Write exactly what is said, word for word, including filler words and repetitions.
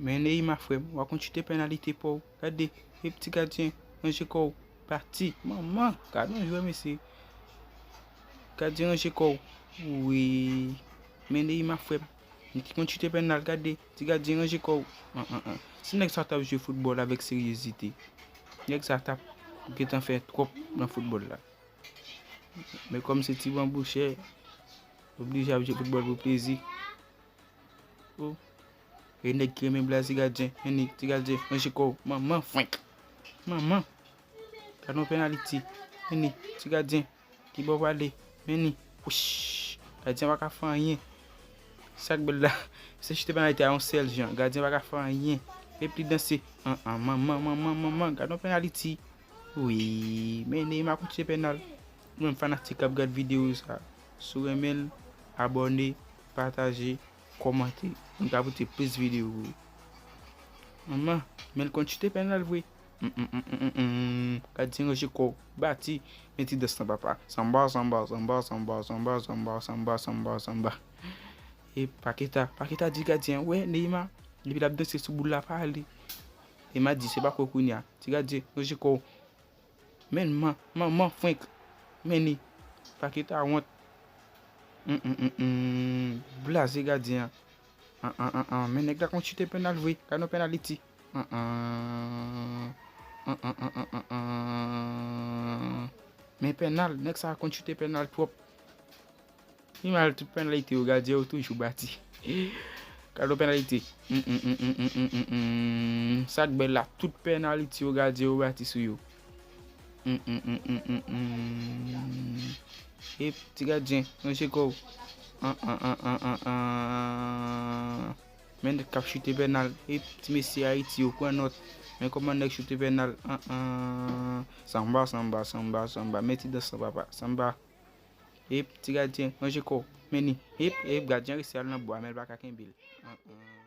Men Neymar, frè m, w a konn chite pènalite pa w. Gade, e ti gadyen, ranje kò w. Pati. Manman, gade yon jwè, mesye. Gadyen, ranje kò w. Wi. Men Neymar, frè m, ki konn chite pènal, gade. Ti gadyen, ranje kò w. An, an, an. Si nèg sa t ap jwe foutbòl avèk seryezite, nèg sa t ap gentan fè twòp nan foutbòl la. Men kòm se ti banbouchè, oblije ap jwe foutbòl pou plezi. Oh. E nèg ki renmen blaze gadyen, men ni, ti gadyen, ranje kò w. Manman, fwenk. Manman. Gade yon pènaliti. Men ni, ti gadyen. Ki bò w prale? Men ni. Wouch. Gadyen pa ka fè anyen. Sa k bèl la, se chite pènaliti a yon sèl jan. Gadyen pa ka fè anyen. Epi li danse. An, an, manman, manman, manman. Gade yon pènaliti. Wi, men Neymar konn chite pènal. Ou menm fanatik k ap gad videyo sa, si w renmen l, abòne, pataje, kòmante. Nou ka pote plis videyo pou ou. Manman, men l konn chite pènal vre. Mm, mm, mm, mm, mm, mm. Gadyen ranje kò w, bati, men ti dans nan papa. Sanba, sanba, sanba, sanba, sanba, sanba, sanba, sanba, sanba. E Paketa, Paketa di gadyen, wè, Neymar, depi l ap danse sou boul la, pa ale. Neymar di, se pa kò w kounye a. Ti gadyen, ranje kò w. Men man, manman, fwenk. Men ni. Paketa wont. Mm, mm, mm, mm. Blaze gadyen an. An, an, an, an. Men nèg la konn chite pènal vre. Gade yon pènaliti. An, an. An, an, an, an, an, an. Men pènal, nèg sa konn chite pènal twòp. Li mal, tout pènalite yo, gadyen yo toujou bati. Gade yon pènalite. Mm, mm, mm, mm, mm, mm, mm, mm. Sa k bèl la, tout pènalite yo, gadyen yo bati sou yo. Mm, mm, mm, mm, mm, mm. E ti gadyen, ranje kò w. An, an, an, an, an, an. Men nèg k ap chite pènal. E ti mesye Ayiti yo, pran nòt. Men kòman nèg chite pènal. An, an. Sanba, sanba, sanba, sanba. Men ti dans nan papa. Sanba. Ep, ti gadyen, ranje kò w. Men ni. Ep, ep, gadyen resi al nan bwa, men l pa ka kenbe l. An, an.